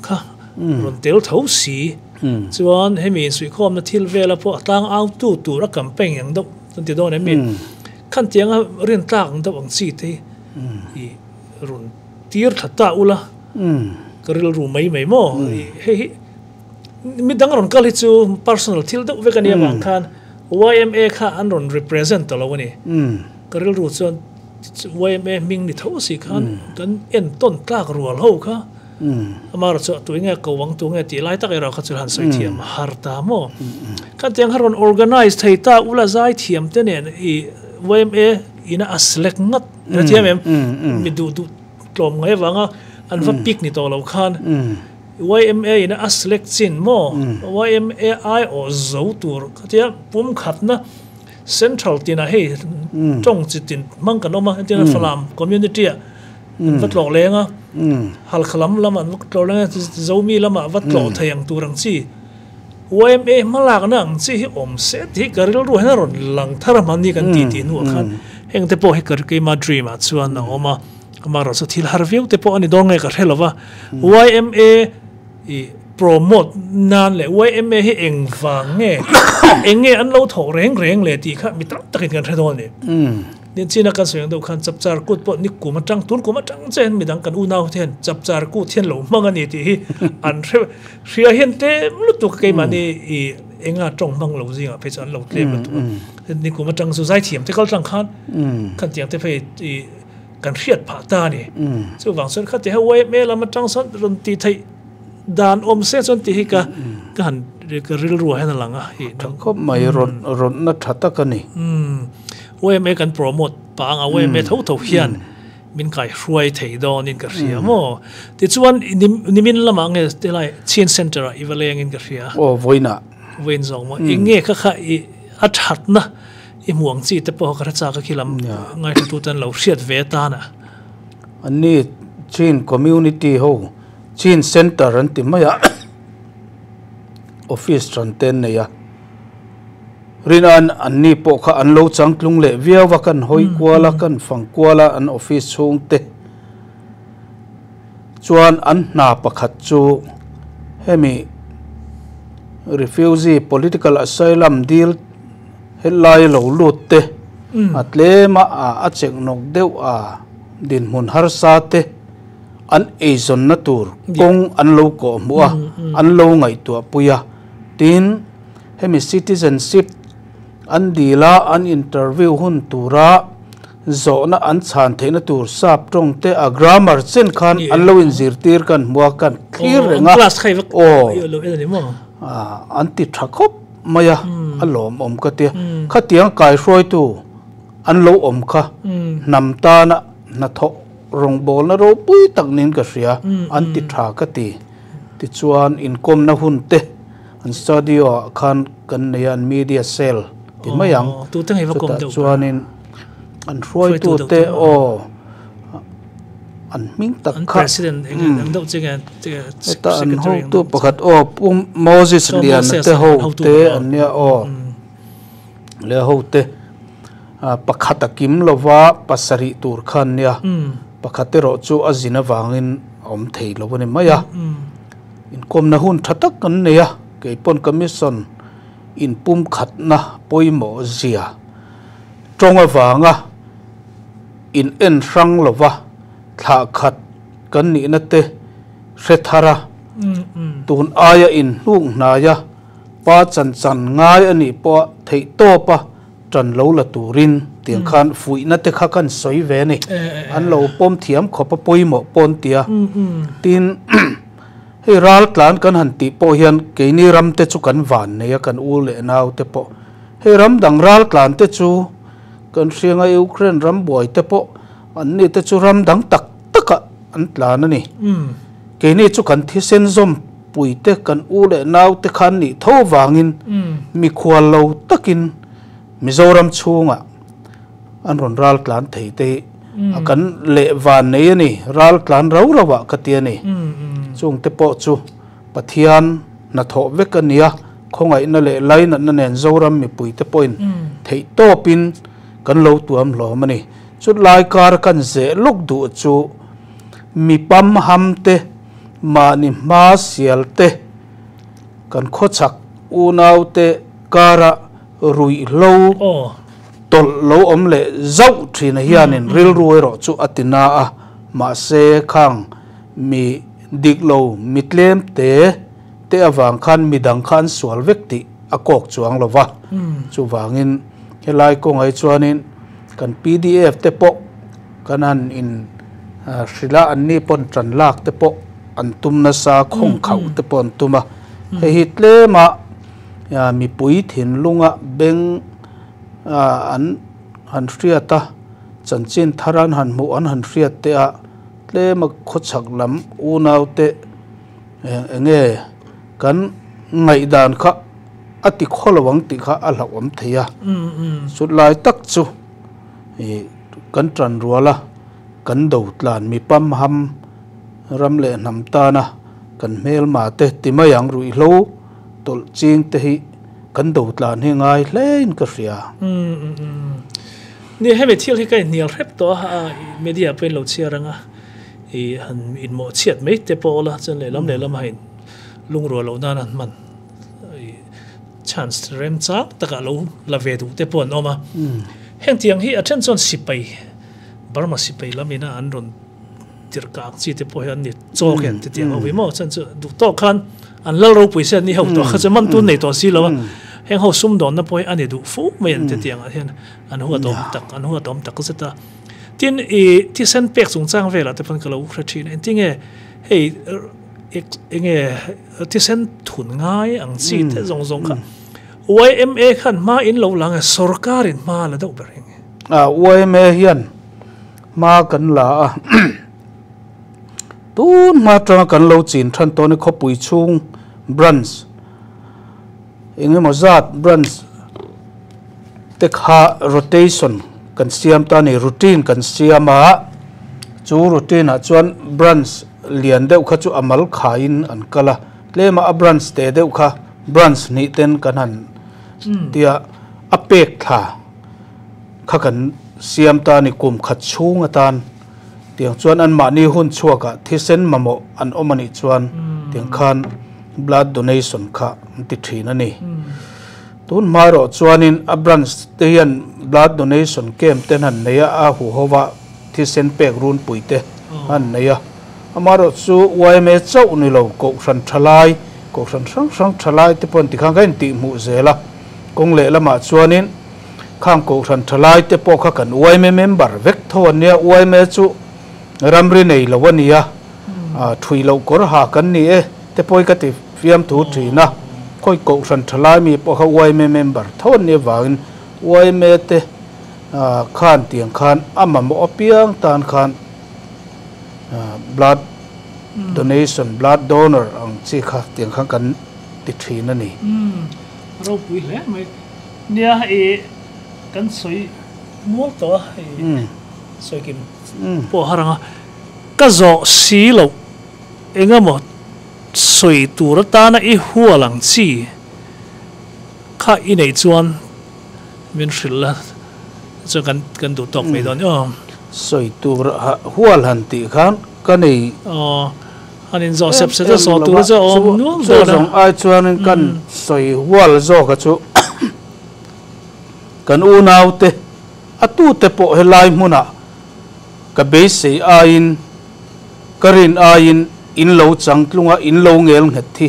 kha rawn tel tho si. Chuan hemi insuihkhawmna thil vela pawh a tlang autu tur a campaign ang deuh an ti dawn em mi? Khantianga rin tlak ang deuh ang chi te hi rawn tir thla ta ula ka rilru mai mai maw? Hei hi midang rawn kal hi chu personal thil deuh vek a nih avang khan yma kha an rawn represent ta lo a ni. Ka rilru chuan Yma hming ni tho si khan kan entawn tlak rual ho kha amaherawh chu tui nge ko ang tu nge tih lai tak erawh kha chu han sawi thiam a har ta maw. Khan tiang kha rawn organize thei ta ula zai thiam te nen i yma ina a select ngat ila thiam em mi duh duh tlawm ngai avanga an va pick ni tawh lo khan yma ina a select chin maw yma aiawh zo tur khatia pumkhatna Central tinah hei tawng chi tin hmang kan awm a, entirna Falam community ah an va tlawh leng a, Halkha lam lamah an va tlawh leng a, Zomi lamah va tlawh thei ang tur ang chi yma hmalakna ang chi hi awm se tih hi ka rilru hian a rawn lang thar a hmanni kan tih tih hnuah khan heng te pawh hi ka keima dream ah chuan a awm a, amaherawh chu thil har viau te pawh a ni dawn nge ka hre lo va, yma I promote nan leh yma hi eng vang nge, eng nge an lo thawk reng reng le tih kha mi tam takin kan hre dawn a ni. Tin, China kan sawi ang deuh khan Chapchar Kut pawh ni kum atang, tun kum atang che hian midang kan unau te hian Chapchar Kut hian lo hmang a ni tih hi an hre hria hian tlem lutuk a keimahni i enga tawng hmang lo zingah phei chu an lo tlem lutuk a. Ni kum atang chu zaithiam te kal tlang khan khan tiang te phei i Kan hriat phah ta a ni. Chuvang chuan khati ho yma lam atang sawn rawn tih theih dan awm se chuan tih hi ka ka han ka rilru ah hian a lang a. Tha khawp mai rawn rawnna tha tak a ni. Yma kan promote pah ang a yma tho tho hian min kaihruai thei dawnin ka hria maw. Tichuan nimin lamah nge tilai Chin Center ah i va lengin ka hria. Aw vawiinah. Vawiin zawng maw. Eng nge kha kha i a thatna I hmuh ang chi te pawh ka hre chak a khi lam ngaihthla ten lo hriat ve atan a. Anni Chin community ho Chin center an ti mai a office tan te an nei a Rinan anni pawh kha an lo changtlung leh viau a kan hawi kual a kan fang kual a an office chhung te chuan an hna pakhat chu hemi refugee political asylum dil Helai lo lut te a tlem a a chek nawk deuh a dinhmun harsa te an eizawnna tur kawng an lo kawh hmuh a, an lo ngaihtuah pui a. Tin, hemi citizenship an dil a, an interview hun tura zawhna an chhan theihna tur sap tawng te a grammar chen khan an lo inzirtir kan hmu a, kan thlir reng a. Aw, an ti tha khawp. mai a, a lawmawm ka tia. Khatiang kaihruaitu an lo awm kha hnam tana hnathawh rawngbawlna ropui tak niin ka hria, an ti tha ka ti. Tichuan inkawmna hun te an studio ah khan kan nei a, an media cell ti mai ang. Chutah chuanin an hruaitu te aw. An hming tak kha heta an hotu pakhat aw Pu Moses Liana te ho te an nia aw le ho te pakhat a kim lova pasarih tur kha an nia pakhat erawh chu a zin avangin a awm thei lo a ni mai a inkawmna hun tha tak kan nei a keipawn commission inpumkhatna pawimawh zia tawng avanga. In en hrang lova thlah khat kan nihna te hre thar a, tun aia in hnuk hnaia pa chan chan ngai a nih pawh theih tawp a tan lo la turin tiang khan fuihna te kha kan sawi ve a ni. An lo pawm thiam khawp a pawimawh pawn tia. Tin, hei. Hei ral tlan kan han tih pawh hian keini ram te chu kan van nei a, kan u leh nau te pawh. Hei ram dang ral tlan te chu kan hrianga Ukraine ram buai te pawh an ni te chu ram dang tak tak ah an tlan a ni. Keini chu kan thisen zawm pui te kan u leh nau te khan nih tho vangin mikhual lo takin Mizoram chhungah an rawn ral tlan thei te hi a kan leh van nei a ni, ral tlan rau rau ah ka ti a ni. Chung te pawh chu Pathian hnathawh vek a nia, khawngaihna leh lainatna nen Zoram mipui te pawhin theih tawpin kan lo tuam hlawm a ni. Chut lai kar kan zeh lawk duh chu mi pam ham te, mahni hma sial te, kan khawchhak unau te kara ruihhlo tawlh lo awm leh zauh thin hianin rilru erawh chu a ti na a, mahse khang mi dik lo mi tlem te te avang khan midang kha an sual vek tih a kawk chuang lo va, chuvangin helai kawngah hi chuanin kan pdf te pawh kan han in hrilh a, anni pawn tan lak te pawh an tum nasa, khawng khauh te pawh an tum a, hei hi tlema mipui thinlunga beng an han hriat a, chanchin thar an han hmuh an han hriat te a, tlema khawchhak lam unau te eng nge kan ngaihdan kha a ti khaw lo ang tih kha a hlauhawm thei a, chut lai tak chu ih kan tan rual a, kan do tlan mi pamham ram leh hnam tana kan hmelma te ti mai ang ruihhlo tawlh ching te hi kan do tlan hi ngai hlein ka hria. Ni hemi thil hi ka inhnial hrep tawh a, media pawhin lo chhiar ang a, ih han inmawh chhiat mai te pawh awla chuan lehlam lehlam a in lungrual loh nan an hman. Chance remchang takah lo la ve duh te pawh an awm a. Heng tiang hi a then chuan sipai, Burma sipai lam ina an rawn tirh kah ang chi te pawh hi an ni chawk em te tiang ho hi maw chuan chu duh tawk khan an lal ropui se an ni ho tawh kha chu man tun nei tawh si lo a. Heng ho sumdawnna pawh hi a ni duh fo mai an ti tiang ah hian an huat awm tak an huat awm tak zet a. Tin i thisen pek chungchang velah te pawn ka lo hre thin a engtinge hei enge Thisen thun ngai ang chi te zawng zawng kha yma khan hma in lo la nge sorkar in hma la deuh ber eng nge? Yma hian hma kan la a, tun hma atanga kan lo chin than tawh a ni khawpui chhung branch eng emaw zat branch te kha rotation kan siam ta a ni routine kan siam a, chu routine ah chuan branch lian deuh kha chu a mal khaiin an kal a, tlema a branch te deuh kha branch hnih ten kan han tia a pek thla kha kan siam ta a ni kum khat chhung atan tiang chuan anmahni hun chhuakah thisen mamawh an awm a nih chuan tiang khan blood donation kha an ti thin a ni. Tun hma erawh chuanin a branch te hian blood donation camp te an han nei a, a huhova thisen pek runpui te an nei a. Amaherawh chu yma chauh ni lo, Kohhran thalai, Kohhran hrang hrang thalai te pawh an tikhan kha intihhmuh zel a. Kawng lehlamah chuanin khang Kohhran thalai te pawh kha kan yma member vek tho an nia, yma chu ramri nei lo a nia, thui loh kawr ha kan ni e te pawh hi ka ti fiamthu thin a. Khawi Kohhran thalai mi pawh kha yma member tho an nih avangin yma te khan tiang khan a mamawh apiang tan khan blood donation, blood donor ang chi kha tiang khan kan ti thin a ni. Umm ropui hle mai. Nia i kan sawi mual tawh a i sawi kim pawh har ang a. Ka zawh si loh engemaw sawi tur atana i hual ang chi kha i neih chuan Min hrilh la chuan kan kan duh tawk mai dawn aw. Sawi tur hual han tih khan ka nei. Aw han in zawh sep sep a saw tur chu a awm nual dawn a. Chu zawng ai chuanin kan sawi hual zawk a chu kan unaute a tute pawh helai hmunah ka beisei aiin ka rin aiin in lo changtlung a in lo ngel nghet hi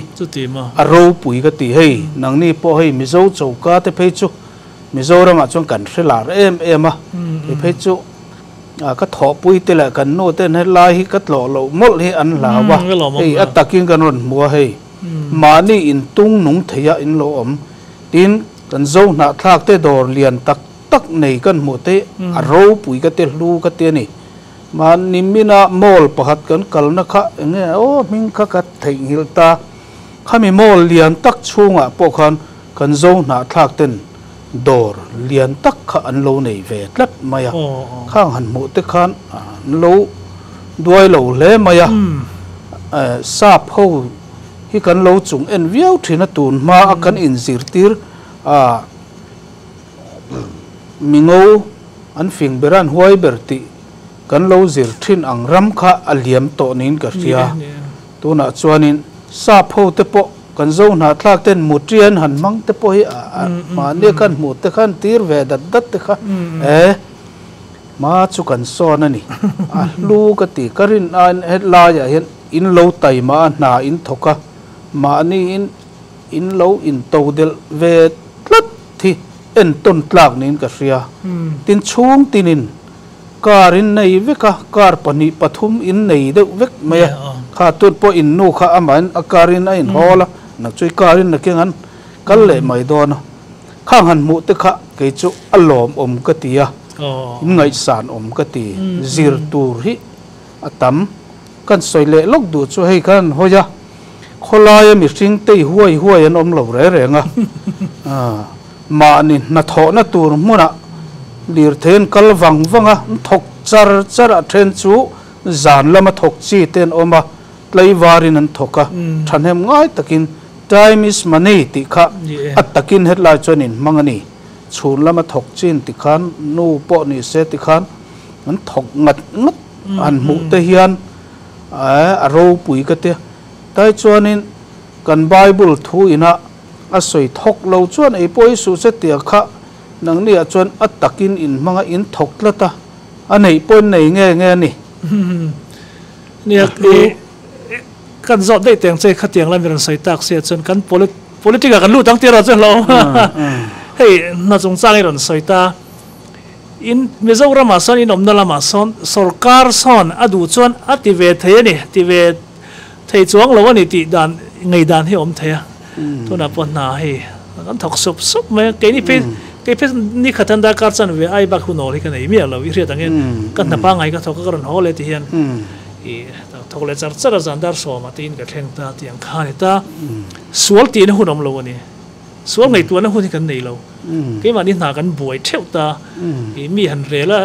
a ropui ka ti hei nangni pawh hei Mizo choka te phei chu Mizoramah chuan kan hre lar em em a kei phei chu Ka thawhpui te leh kan nu ten helai hi ka tlawh loh mawlh hi an hlau a, hei a takin kan rawn hmu a hei. Mahni in tung nung thei a in lo awm. Tin, kan zo hnahthlak te dawr lian tak tak nei kan hmuh te a ropui ka ti hlu ka ti a ni. Mahni mina mall pakhat kan kalna kha eng nge aw hming kha ka theihnghilh ta. Khami mall lian tak chhungah pawh khan kan zo hnahthlak ten dawr lian tak kha an lo nei ve tlat mai a, khang han hmuh te khan an lo duai lo hle mai a, sap ho hi kan lo chung en viau thin a, tun hma a kan inzirtir a mingo an fing ber a an huai ber tih kan lo zir thin ang ram kha a liam tawh niin ka hria. Tunah chuanin sap ho te pawh kan zo hnahthlak ten mutian han hmang te pawh hi mahni khan hmuh te khan tir ve dat dat te kha e hma chu kan sawn a ni. A hlu ka ti ka rin aiin helaiah hian in lo taima a hna in thawk a, mahni in in lo into delh ve tlat hi entawn tlak niin ka hria. Tin chhung tinin Car in nei vek a, car pahnih pathum in nei deuh vek mai a, kha tut pawh in nu kha amahin a car in a inhawl a, nak chu i car in nakin an kal leh mai dawn a, khang han hmuh te kha kei chu a lawmawm ka ti a, in ngaihsan awm ka ti, zir tur hi a tam. Kan sawi leh lawk duh chu hei khan an hawi a, khawlaia mihring tei huai huai an awm lo reng reng a, mahni hnathawhna tur hmunah lirthei an kal vang vang a, an thawk char char a, then chu zan lama thawk chi te an awm a, tlaivarin an thawk a, thahnem ngai takin time is money tih kha a takin hetlai chuan inhmang a ni, chhun lama thawk chin tikhan nu pawh ni se tikhan an thawk ngat ngat. Han hmuh te hian a ropui ka tia. Tai chuanin kan Bible thu ina a sawi thawk lo chuan ei pawh i suh che tia kha nangni ah chuan a takin in hmang a in thawk tlat a, a neih pawh in nei nge nge a ni. Nia i kan zawt daih teng che khatiang lam i rawn sawi tak sia chuan kan politic ah kan lut ang tih erawh chu hlauhawm a. Hei hna chungchang i rawn sawi ta. In Mizoramah sawn in awmna lamah sawn sorkar sawn a duh chuan a ti ve thei a ni, ti ve thei chuang lo a ni tih dan ngei dan hi a awm thei a. Tunah pawh hna hei kan thawk sup sup mai a, keini phei kei phei ni khat hian darkar chan ve ai bak hun awl hi ka nei miah lo, i hriat angin ka hna pangngai ka thawk a ka rawn haw leh ti hian i thawk leh char char a zan dar sawmah te in ka thleng ta tih ang kha a ni ta. Sual tihna hun awm lo a ni. Sual ngaihtuahna hun hi kan nei lo. Keimahni hna kan buai theuh ta. I mi han rel a,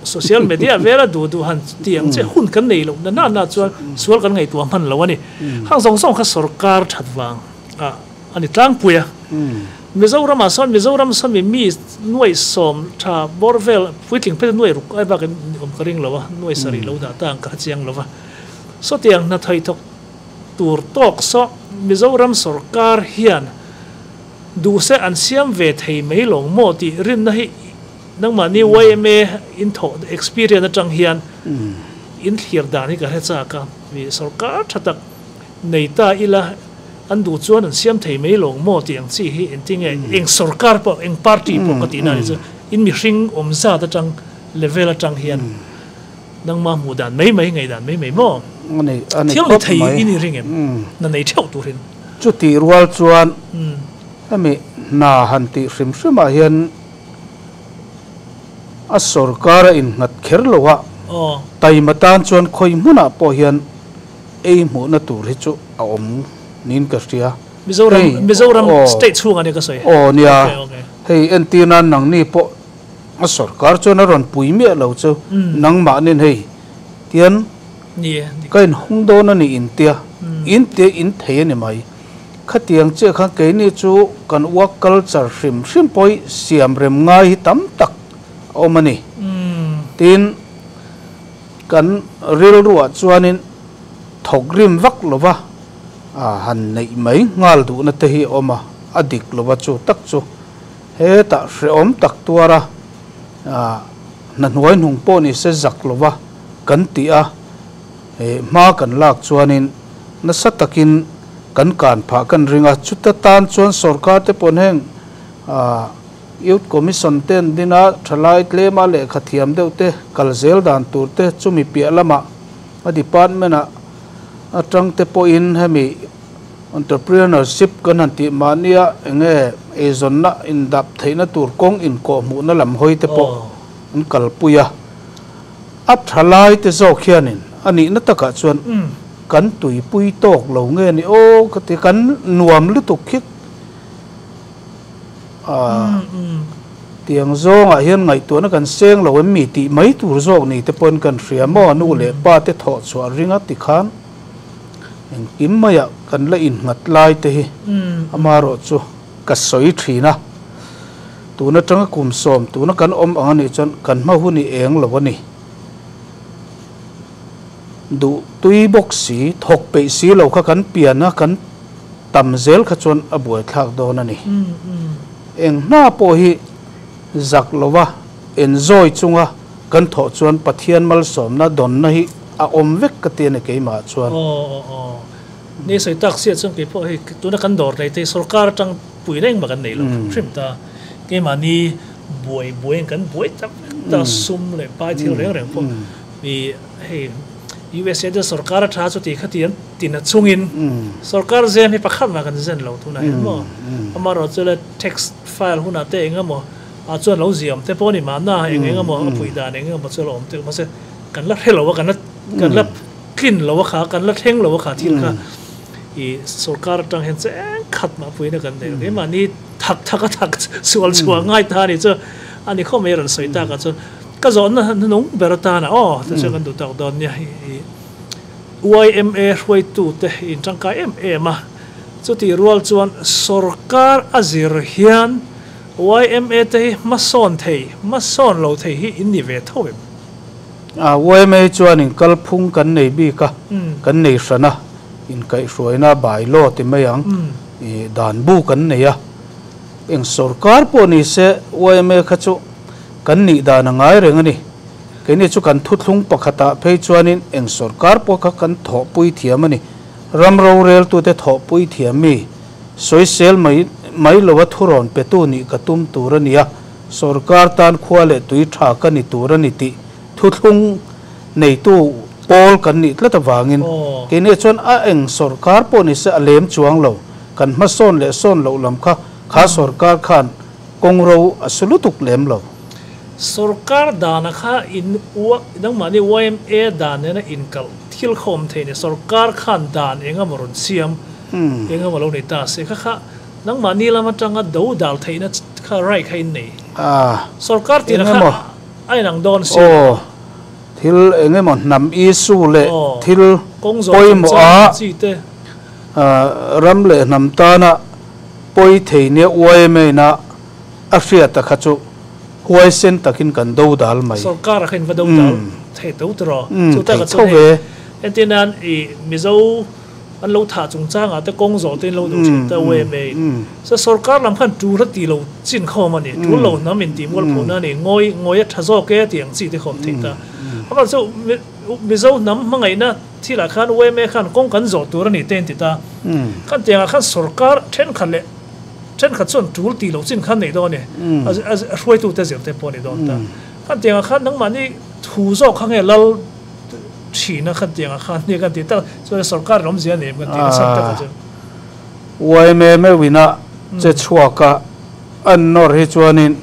social media vela duh duh han ti ang che hun kan nei loh na na na chuan sual kan ngaihtuah hman lo a ni. Khang zawng zawng kha sorkar that vang a a ni tlangpui a. Mizoramah sawn Mizoram sawn mi mi nuaih sawm tha bawr vel puitling phei chu nuaih ruk ai bakin awm ka ring lo a, nuaih sarih lo dah ta ang ka hre chiang lo va. Sawtiang hna thaithawk Tur tawk saw Mizoram sorkar hian duhse an siam ve thei mai lawng maw tih rinna hi nangmahni yma in thawh experience atang hian in thlir dan hi ka hre chak a, mi sorkar tha tak nei ta ila an duh chuan an siam thei mai lawng maw tih ang chi hi engtinge eng sorkar pawh eng party pawh ka tihna a nih chu in mihring awm zat atang level atang hian Nangma hmuh dan mai mai, ngaih dan mai mai maw? A nei, a nei Thil khawp ni thei mai. i ni ring em? Na nei theuh turin. Chutih rual chuan hemi hna han tih hrim hrimah hian a sorkar a innghat kher lo a, taima tan chuan khawi hmunah pawh hian ei hmuhna tur hi chu a awm niin ka hria. Mizoram, Hei, Mizoram aw, state chhungah nia ka sawi. Aw nia, Okay, okay. hei entir nan nangni pawh A sorkar chuan a rawn pui miah lo chu nangmahnin hei tian ka inhawng dawn a ni intia, intia in thei a ni mai. Khatiang chiah khan keini chu kan work culture hrim hrim pawh hi siam rem ngai hi tam tak a awm a ni. Tin, kan rilruah chuanin thawk rim vak lova han neih mai nghal duhna te hi a awm a, a dik lova chu tak chu. Hetah hrehawm tak tuara hna hnuai hnung pawh ni se zak lova kan tih a, hma kan lak chuanin nasa takin kan kan phah kan ring a. Chuta tan chuan sorkar te pawn heng Youth Commission te an din a, thalai tlema lehkha thiam deuh te kal zel dan tur te chumi piah lamah a department ah atang te pawhin hemi entrepreneurship kan han tih mahnia enge eizawnna indap theihna tur kawng inkawhhmuhna lam hawi te pawh an kalpui a. A thalai te zawk hianin a nihna takah chuan kan tuipui tawk lo nge ni aw ka ti, kan nuam lutuk khi a tiang zawngah hian ngaihtuahna kan seng lo em mi tih mai tur zawk ni te pawhin kan hria maw nu leh pa te thawh chhuah ringa tikhan engkim maiah kan la innghat lai te hi amaherawh chu ka sawi thin a. Tun atanga kum sawm tuna kan awm ang anih chuan kan hma hun i eng lo a ni. Duh tui bawk si, thawk peih si lo kha kan pian a, kan tam zel kha chuan a buaithlak dawn a ni. Eng hna pawh hi zak lova enzawi chunga kan thawh chuan Pathian malsawmna dawnna hi a awm vek ka ti a ni keimah chuan. Aw aw aw. Ni sawi tak sia chuan keipawh hei tuna kan dawr nei te hi sorkar atang pui reng mah kan nei lo hrim ta. Keimahni buai buaiin kan buai tak vek ta sum leh pai thil reng reng pawh i hei USA te sorkar a tha chu ti kha ti an ti na chungin sorkar zem hi pakhat mah kan zen lo tunah hian maw. Amaherawhchu le tax file hunah te eng emaw ah chuan lo ziam te pawh a ni mahna eng eng emaw a pui dan eng emaw chu a lo awm teuh mahse kan la hre lo a kan la kan la tlin lo a kha kan la thleng lo a kha thil kha i sorkar atang hian che khat mah puina kan nei lo keimahni thak thak a thak sual chhuah ngai ta a ni chu a ni khawp mai a rawn sawi tak ah chuan ka zawhna hnung ber atana aw ta chuan kan duh tak dawn nia i YMA hruaitu te in tangkai em em a chutih rual chuan sorkar a zir hian YMA te hi hmasawn thei hmasawn lo thei hi in ni ve tho em? A YMA chuanin kalphung kan nei bik a, kan nei hran a, inkaihhruaina bylaw ti mai ang, ih dan bu kan nei a. Eng sorkar pawh ni se YMA kha chu kan nih dan a ngai reng a ni. Keini chu kan thuthlung pakhatah phei chuanin eng sorkar pawh kha kan thawhpui thiam a ni. Ram roreltute thawhpui thiam mi sawisel mai mai lova thurawn petu nih ka tum tur a ni a. Sorkar tan khua leh tui tha ka ni tur a ni tih thuthlung neitu pawl kan nih tlat avangin keini chuan a eng sorkar pawh ni se a lem chuang lo, kan hmasawn leh sawn loh lam kha kha sorkar khan kawng ro a su lutuk lem lo. Sorkar dana kha in nangmahni yma dan nena inkalh thil kha awm thei ni, sorkar khan dan eng emaw rawn siam eng emaw lo ni ta se kha kha Nangmahni lam atanga do dal theihna kha right kha in nei. Sorkar tihna kha a inang dawn si. Aw, thil eng emaw hnam issue leh thil pawimawh a ram leh hnam tana pawi thei nia yma ina a hriata kha chu huaisen takin kan do dal mai. Sorkar ah kha in va do dal thei to tiraw? Chu taka chu hei entirnan i Mizo An lo thah chungchangah te kawng zawh te in lo duh thin ta yma in. So sorkar lam khan tul a tih lo chin khawm a ni. Tul lo hnam in tih mual phuhna a ni. Ngawi ngawi a tha zawk e tih ang chi te khawm theih ta. Amah chu Mizo hnam hmangaihna thilah khan yma khan kawng kan zawh tur a ni te in ti ta. Khan tiangah khan sorkar thenkhat leh thenkhat chuan tul tih lo chin khan nei dawn a ni. A hruaitute zir te pawh a ni dawn ta. Khan tiangah khan nangmahni thu zawk kha nge lal Thina khan tiangah khan nia kan ti tak chuan sorkar in awmzia nei em kan ti nasa tak a chu. Yma meuhina che chhuak a an nawr hi chuanin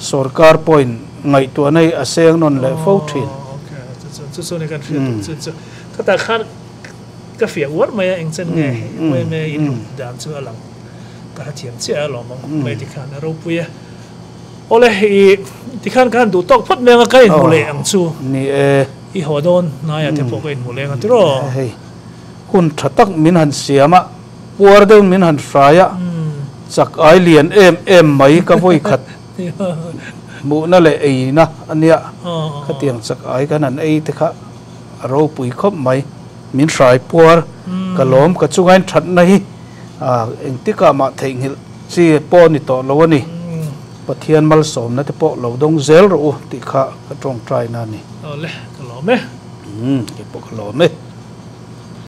sorkar pawhin ngaihtuahna hi a seng nawn leh fo thin. Aw ok chu chu chu chu ni kan hriat duh chu chu khatah khan ka fiah uar mai a engchen nge yma in lut dan chu a lang ka hrethiam chiah a lawm ang mai tikhan a ropui a. Awle, i tikhan ka han duh tawk phawt mai anga ka inhmu leh ang chu. Ni e. I haw dawn hnaiah te pawh ka inhmu leng a tiraw? Hei, hun tha tak min han siam a, puar deuh min han hrai a, chak ai lian em em mai ka vawi khat hmuhna leh eina a nia. Khatiang chak ai kan han ei te kha a ropui khawp mai. Min hrai puar, ka lawm, ka chungain thatna hi engtikah mah theihnghilh Chi pawh ni tawh lo a ni. Pathian malsawmna te pawh lo dawng zel rawh u tih kha ka tawngtaina a ni. Awle, ka lawm e. Umm, kei pawh ka lawm e.